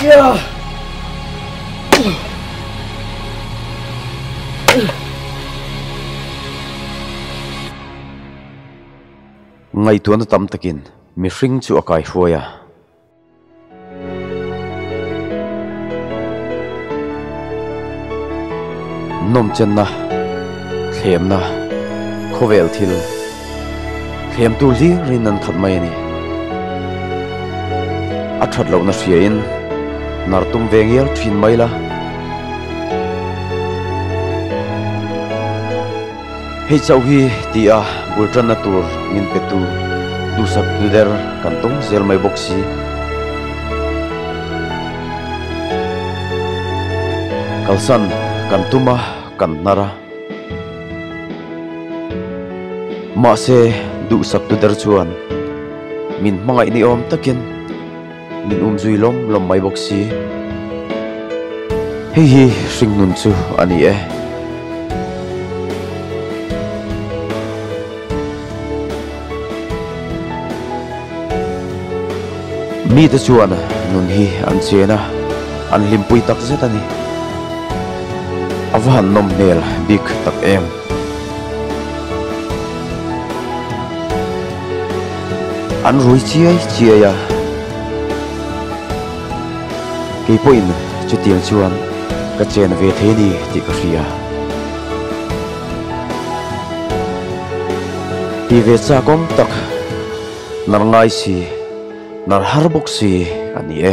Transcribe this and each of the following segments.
Ngaihtuahna tam takin mihring chu a kaihruai a. Nawmchenna, thlemna, khawvel thil, thlemtu hlirin an khat mai a ni. A that lohna hriain nar tum ve ngial thin mai la. Hei chauh hi ti a bul tanna tur min petu duhsak tu der kan tawng zel mai bawk si. Kalsan kan tum a, kan hnar a. Mahse duhsak tu der chuan min hmangaih ni awm takin min umzui lawm lawm mai bawk si. Hei hi hringnun chu a ni e. Mite chuan nun hi an chen a, an hlimpui tak zet a ni. A va han nawm hmel bik tak em. An rui chiai chiai a, kei pawhin chutiang chuan ka chen ve thei a ni tih ka hria. Ti ve chak awm tak, nar ngai si, nar har bawk si a ni e.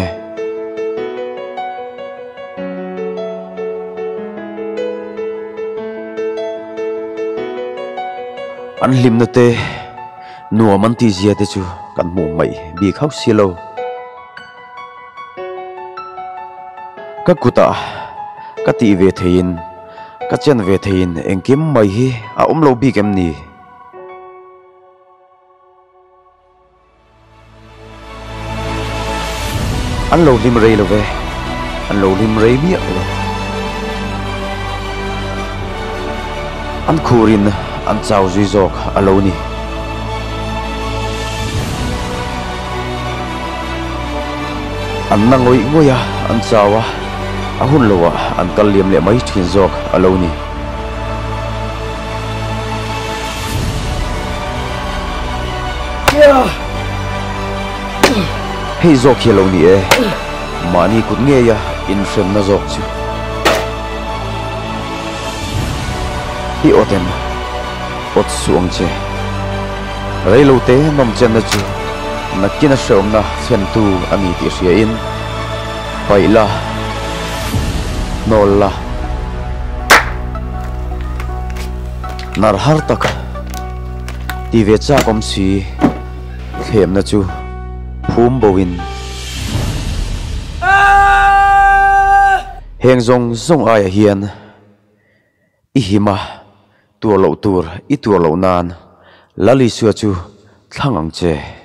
An hlimna te nuam an tih zia te chu kan hmuh hmaih bik hauh si lo. Ka kutah ka tih ve theiin ka chen ve theiin engkim mai hi a awm lo bik em ni? An lo hlim rei lo ve, an lo hlim rei miah lo. An khurin an chau zui zawk a lo ni. An na ngawih ngawih a, an chau a, a hun loah an kal liam leh mai thin zawk a lo ni. Hei zawk hi a lo ni e, mahni kut ngeia inhremna zawk chu. I awt em? Awt suh ang che. Reilote nawmchenna chu nakin a hrehawmna thlentu a ni tih hriain paih la, hnawl la. Nar har tak ti ve chak awm si thlemna chu phum bo in. Heng zawng zawng aiah hian i him a, tuar loh tur i tuar loh nan Lalisua chu thlang ang che.